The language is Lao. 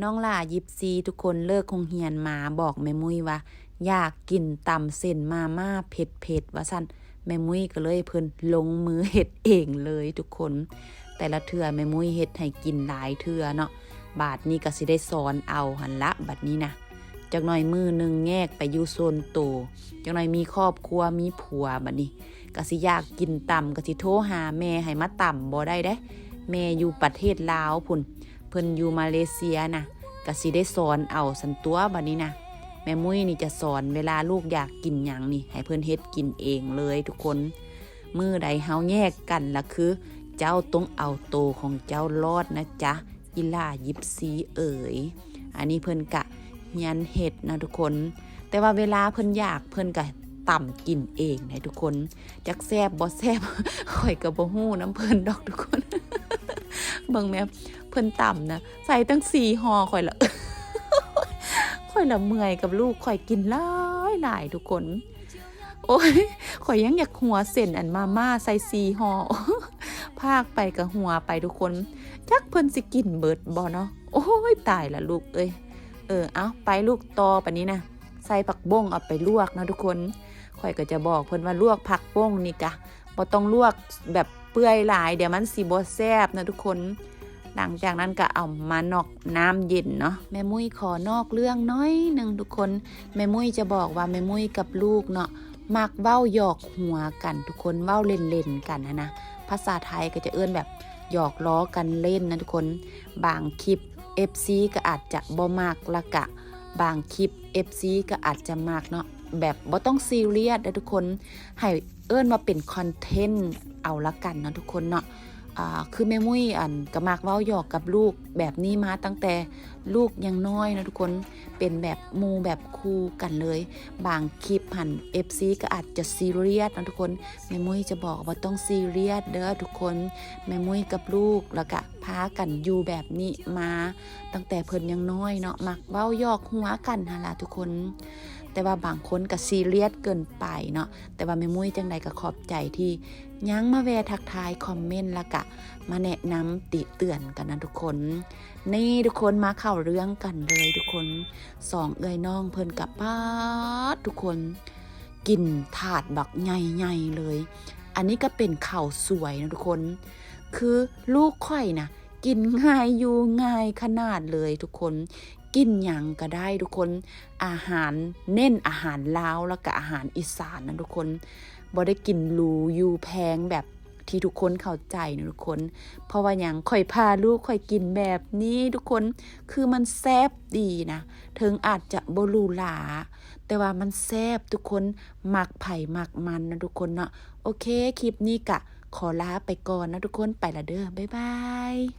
ນ້ອງຫຼ້າຢິບຊີທຸກຄົນເລີກໂຮງຮຽນມາ ບອກແມ່ມຸ້ຍວ່າ ຢາກກິນຕຳເສັ້ນມາມ່າເຜັດໆ ວ່າຊັ້ນ. ແມ່ມຸ້ຍກໍເລີຍເພິ່ນລົງມືເຮັດເອງເລີຍທຸກຄົນ. ແຕ່ລະເທື່ອແມ່ມຸ້ຍເຮັດໃຫ້ກິນຫຼາຍເທື່ອເນາະ. ບາດນີ້ກໍຊິໄດ້ສອນເອົາຫັ້ນລະ ບັດນີ້ນະ. ຈັກໜ່ອຍມື້ໜຶ່ງແຍກໄປຢູ່ສ່ວນໂຕ, ຈັກໜ່ອຍມີຄອບຄົວ ມີຜົວ ບັດນີ້ກໍຊິຢາກກິນຕຳ ກໍຊິໂທຫາແມ່ໃຫ້ມາຕຳ ບໍ່ໄດ້ເດ້. ແມ່ຢູ່ປະເທດລາວພຸ້ນ, ເພິ່ນຢູ່ມາເລເຊຍນະ, ກະຊິໄດ້ສອນເອົາຊັ້ນຕົວະ ບັດນີ້ນະ. ແມ່ມຸ້ຍນີ້ຈະສອນເວລາລູກຢາກກິນຫຍັງນີ້ ໃຫ້ເພິ່ນເຮັດກິນເອງເລີຍທຸກຄົນ. ມື້ໃດເຮົາແຍກກັນລະຄື ເຈົ້າຕ້ອງເອົາໂຕຂອງເຈົ້າລອດນະຈະ ອີຫຼ້າຢິບຊີເອີຍ. ອັນນີ້ເພິ່ນກະຮຽນເຮັດນະທຸກຄົນ. ແຕ່ວ່າເວລາເພິ່ນຢາກ ເພິ່ນກະຕຳກິນເອງໃດ໋ທຸກຄົນ. ຈັກແຊບບໍ່ແຊບ ຂ້ອຍກໍບໍ່ຮູ້ນຳເພິ່ນດອກທຸກຄົນ. ເບິ່ງແມ່ ເພິ່ນຕຳນະ ໃສ່ຕັ້ງສີ່ຫໍ່ ຂ້ອຍລະ ຂ້ອຍລະເມື່ອຍກັບລູກຂ້ອຍ ກິນຫຼາຍໆ ທຸກຄົນ. ໂອ້ຍ ຂ້ອຍຍັງຢາກຫົວເສັ້ນອັນມາມ່າໃສ່ສີ່ຫໍ່ ພາກໄປກໍຫົວໄປທຸກຄົນ. ຈັກເພິ່ນຊິກິນເບິດບໍ່ເນາະ. ໂອ້ຍ ຕາຍລະລູກເອີຍ. ເອີ ເອົາ ໄປລູກ ຕໍ່ໄປນີ້ນະ ໃສ່ຜັກບົ້ງເອົາໄປລວກເນາະທຸກຄົນ. ຂ້ອຍກໍຈະບອກເພິ່ນວ່າລວກຜັກບົ້ງນີ້ກະບໍ່ຕ້ອງລວກແບບເປື່ອຍຫຼາຍ ດຽວມັນຊິບໍ່ແຊບເນາະທຸກຄົນ. ຫຼັງຈາກນັ້ນກໍເອົາມານອກນ້ຳເຢັນເນາະ. ແມ່ມຸ້ຍຂໍນອກເລື່ອງໜ້ອຍໜຶ່ງທຸກຄົນ. ແມ່ມຸ້ຍຈະບອກວ່າແມ່ມຸ້ຍກັບລູກເນາະ ມັກເວົ້າຫຍອກຫົວກັນທຸກຄົນ, ເວົ້າເລ່ນໆ ກັນຫັ້ນນະ. ພາສາໄທກໍຈະເອີ້ນແບບຫຍອກລໍ້ກັນເລ່ນນະທຸກຄົນ. ບາງຄລິບ ເອັຟຊີ ກໍອາດຈະບໍ່ມັກ ລະກະບາງຄລິບ ເອັຟຊີ ກໍອາດຈະມັກເນາະ. ແບບບໍ່ຕ້ອງຊີຣຽສເດີ້ທຸກຄົນ, ໃຫ້ເອີ້ນວ່າເປັນຄອນເທັນເອົາລະກັນເນາະທຸກຄົນເນາະ. ອ່າ ຄືແມ່ມຸ້ຍ ອັນ ກໍມັກເວົ້າຫຍອກກັບລູກແບບນີ້ມາຕັ້ງແຕ່ລູກຍັງນ້ອຍເນາະທຸກຄົນ, ເປັນແບບໝູ່ແບບຄູ່ກັນເລີຍ. ບາງຄລິບຫັ້ນ ເອັຟຊີ ກໍອາດຈະຊີຣຽສເນາະທຸກຄົນ. ແມ່ມຸ້ຍຈະບອກວ່າບໍ່ຕ້ອງຊີຣຽສເດີ້ທຸກຄົນ, ແມ່ມຸ້ຍກັບລູກ ລະກະພາກັນຢູ່ແບບນີ້ມາຕັ້ງແຕ່ເພິ່ນຍັງນ້ອຍເນາະ, ມັກເວົ້າຫຍອກຫົວກັນຫັ້ນລະທຸກຄົນ. ແຕ່ວ່າບາງຄົນກໍຊີຣຽສເກີນໄປເນາະ. ແຕ່ວ່າແມ່ມຸ້ຍຈັ່ງໃດກໍຂອບໃຈທີ່ຍັງມາແວ່ທັກທາຍຄອມເມັນ ລະກະມາແນະນຳຕິເຕືອນກັນນະທຸກຄົນ. ນີ້ທຸກຄົນ ມາເຂົ້າເລື່ອງກັນເລີຍທຸກຄົນ. ສອງເອື້ອຍນ້ອງເພິ່ນກະ ປາດ ທຸກຄົນ ກິນຖາດບັກໃຫຍ່ໆ ເລີຍ. ອັນນີ້ກໍເປັນເຂົ້າສວຍເນາະທຸກຄົນ. ຄືລູກຂ້ອຍນະ ກິນງ່າຍຢູ່ງ່າຍຂະໜາດເລີຍທຸກຄົນ, ກິນຫຍັງກໍໄດ້ທຸກຄົນ. ອາຫານ ເນັ້ນອາຫານລາວ ແລ້ວກໍອາຫານອີສານນະທຸກຄົນ. ບໍ່ໄດ້ກິນຫຼູຢູ່ແພງແບບທີ່ທຸກຄົນເຂົ້າໃຈນະທຸກຄົນ. ເພາະວ່າຫຍັງ? ຂ້ອຍພາລູກຂ້ອຍກິນແບບນີ້ທຸກຄົນ, ຄືມັນແຊບດີນະ, ເຖິງອາດຈະບໍ່ຫຼູຫຼາ ແຕ່ວ່າມັນແຊບທຸກຄົນ, ມັກໃຜມັກມັນນະທຸກຄົນເນາະ. ໂອເຄ ຄລິບນີ້ກະຂໍລາໄປກ່ອນນະທຸກຄົນ, ໄປລະເດີ້ ບາຍບາຍ.